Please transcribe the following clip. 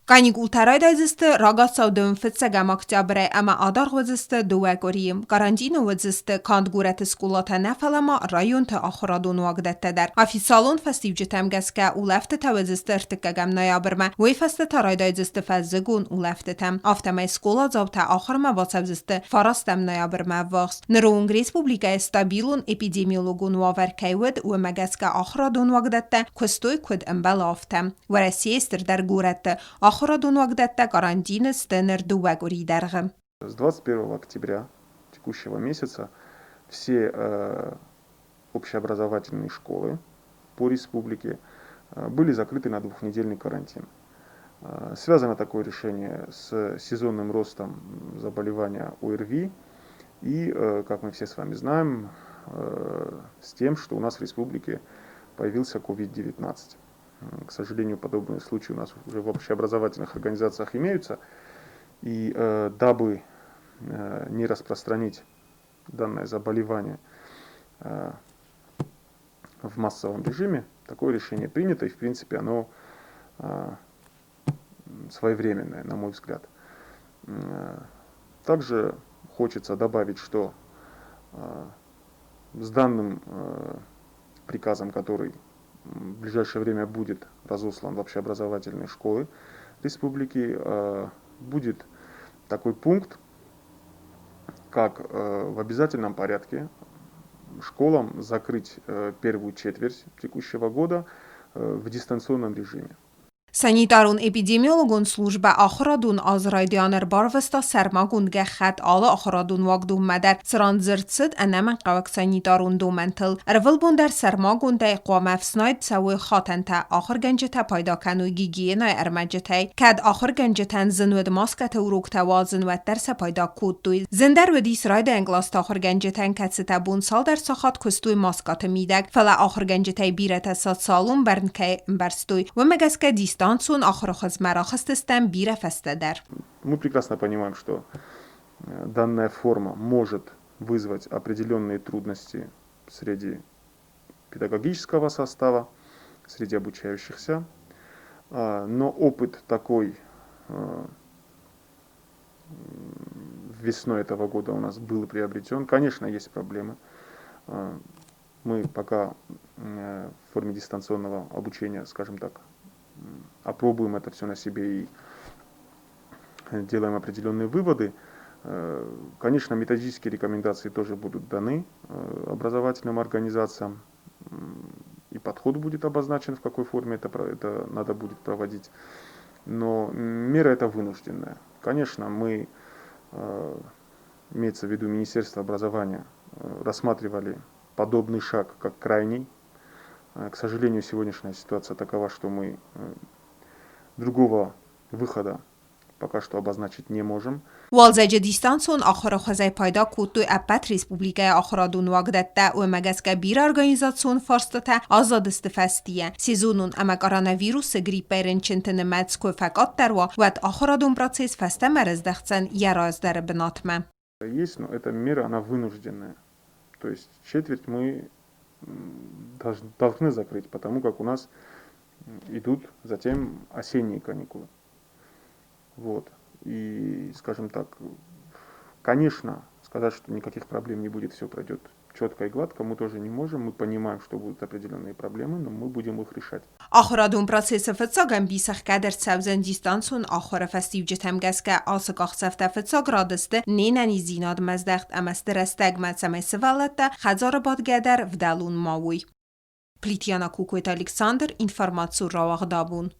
Каникултӕ райдайдзысты рагацау дын фыццӕгӕм октябрӕй ӕмӕ адаргъ уыдзысты дыууӕ къуырийы. Карантины уыдзысты канд горӕты скъолатӕ нӕ, фӕлӕ ма районты ахуырадон уагдӕттӕ дӕр. Официалон фӕстиуджытӕм гӕсгӕ улӕфтытӕ уыдзысты ӕртыккӕгӕм ноябрмӕ, уый фӕстӕ та райдайдзысты фӕззыгон улӕфтытӕ. Афтӕмӕй скъоладзаутӕ ахуырмӕ бацӕудзысты фарастӕм ноябрмӕ ӕввахс. Ныры онг республикӕйы стабилон эпидемиологон уавӕр кӕй уыд, уымӕ гӕсгӕ ахуырадон уагдӕттӕ куыстой куыд ӕмбӕлы, афтӕ. Уӕрӕсейы стырдӕр горӕтты ахуырадон уагдӕттӕ карантины сты ныр дыууӕ къуырийы дӕргъы. С 21 октября текущего месяца все общеобразовательные школы по республике были закрыты на двухнедельный карантин. Связано такое решение с сезонным ростом заболевания ОРВИ и, как мы все с вами знаем, с тем, что у нас в республике появился COVID-19. К сожалению, подобные случаи у нас уже в общеобразовательных организациях имеются. И дабы не распространить данное заболевание в массовом режиме, такое решение принято, и в принципе оно своевременное, на мой взгляд. Также хочется добавить, что с данным приказом, который в ближайшее время будет разослан в общеобразовательные школы республики, будет такой пункт, как в обязательном порядке школам закрыть первую четверть текущего года в дистанционном режиме. Санитарон-эпидемиологон службӕ ахуырадон аз райдиан ӕрбарвыста сӕрмагонд гӕххӕтт алы ахуырадон уагдонмӕ дӕр, цыран дзырд цыд ӕнӕмӕнгхъӕуӕг санитарон домӕнтыл. Ӕрвылбон дӕр сӕрмагондӕй хъуамӕ ӕфснайд цӕуой хатӕнтӕ, ахуыргӕнджытӕ пайда кӕной гигиенӕйы ӕрмӕджытӕй. Кӕд ахуыргӕнджытӕн зын уыд маскӕты уроктӕ уадзын, уӕддӕр сӕ пайда кодтой. Зындӕр уыдис райдайӕн къласты ахуыргӕнджытӕн, кӕцытӕ бон цалдӕр сахат куыстой маскӕты мидӕг, фӕлӕ ахуыргӕнджытӕй бирӕтӕ социалон бӕрн кӕй ӕмбӕрстой, уымӕ гӕсгӕ дистанцион ахуыры хуызмӕ рахызтыстӕм бирӕ фӕстӕдӕр. Мы прекрасно понимаем, что данная форма может вызвать определенные трудности среди педагогического состава, среди обучающихся. Но опыт такой весной этого года у нас был приобретен. Конечно, есть проблемы. Мы пока в форме дистанционного обучения, скажем так, опробуем это все на себе и делаем определенные выводы. Конечно, методические рекомендации тоже будут даны образовательным организациям, и подход будет обозначен, в какой форме это надо будет проводить. Но мера эта вынужденная. Конечно, мы, имеется в виду Министерство образования, рассматривали подобный шаг как крайний. К сожалению, сегодняшняя ситуация такова, что мы другого выхода пока что обозначить не можем. Уалдзӕджы дистанцион ахуыры хуызӕй пайда кодтой ӕппӕт республикӕйы ахуырадон уагдӕттӕ, уымӕ гӕсгӕ бирӕ организацион фарстытӕ аззадысты фӕстийӕ. Сезонон ӕмӕ коронавирусы гриппӕй рынчынты нымӕц куы фӕкъаддӕр уа, уӕд ахуырадон процесс фӕстӕмӕ рыздӕхдзӕн йӕ раздӕры бынатмӕ. Есть, но эта мера, она вынужденная. То есть четверть мы должны закрыть, потому как у нас идут затем осенние каникулы. Вот. И, скажем так, конечно, сказать, что никаких проблем не будет, все пройдет четко и гладко, мы тоже не можем. Мы понимаем, что будут определенные проблемы, но мы будем их решать. Ахуырадон процессы фыццаг ӕмбисӕхгӕд ӕрцӕудзӕн дистанцион ахуыры фӕстиуджытӕм гӕсгӕ. Ацы къахдзӕфтӕ фыццаг рады сты не нӕниздзинадмӕ здӕхт ӕмӕ сты рӕстӕгмӕ, цӕмӕй сывӕллӕттӕ хӕдзары бадгӕ дӕр вдӕлон ма уой. Плитьяна Кукойты Александр, информацион рауагъдабон.